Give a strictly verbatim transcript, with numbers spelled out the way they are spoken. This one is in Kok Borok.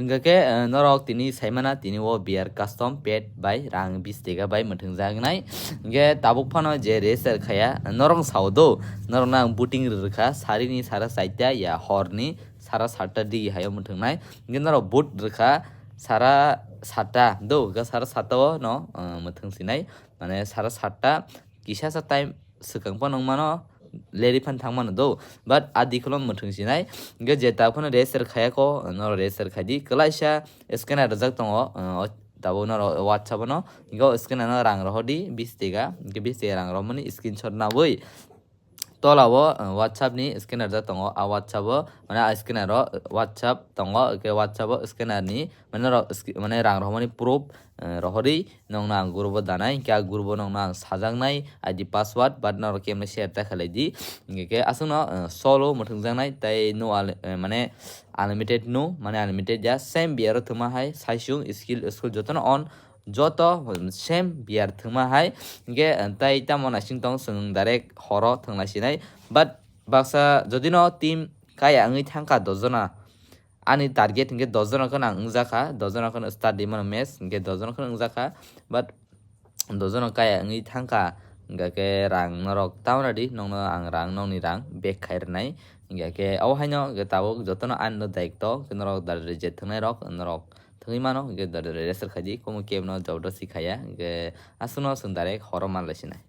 Hingkha khe, eh, norok tini saimana tini o beer custom paid bai rang bis tega bai mwthwngjaknai. Hingkhe tabuk phano je register khaya, norok sao do, norokno ang booting rwrwkha, sarini sara saita ya horni sara satta digi hayo mwthwngnai. Hingkhe norok boot rwkha sara satta do, hingkhe sara satta o no, eh, mwthwng sinai, mane sara satta kisa sa time swkang phano wng mano, leri phan thang mano do, but adi kholo mwthwng sinai. Hingkhe je ta phano register khaya ko, norok register khai di, kwlaisa scanner rwjak tongo, eh, o tabuk norok WhatsApp no, hingkhe o scanner no rang rohor di bis tega, hingkhe bis tega rang rohormani screenshot nawi tolao, eh, WhatsApp ni scanner rwjak tongo, a WhatsApp o, mane a scanner o WhatsApp tongo, hingkhe WhatsApp o scanner ni, mane norok sc-, mane rang rohormani proof, eh, rohorwi nongno ang group o danai, hingkhe a group o nongno ang sajaknai I D password, but norok kemle share ta khlai di. Hingkhe aswkno, eh, solo mwthwngjaknai, tei no al-, eh, mane unlimited no, mane unlimited ya, same beer o thwngma hai, saisung, skill, school jotono on, joto same beer thwngma hai. Hingkhe, eh, tei tamo naising tong chwng direct horo thwngna sinai, but baksa jodi no team kaya wngwi thangkha dos jona, ani target hingkhe dos jona kheno ang wngjakha, dos jona kheno start di mano match, hingkhe dos jona kheno wngjakha, but dos jona kaya wngwi thangkha, hingkha khe rang norok tamna di, nongno ang rang, nongni rang back khai rwnai. Hingkha khe abo haino hingkhe tabuk jotono ani no daikto, hingkhe norok dari je thwngnai rok norok thwngwi mano, hingkhe dari register khai di, komo kebo no jabardasti khaya, hingkhe aswkno chwng direct horo man lai sinai.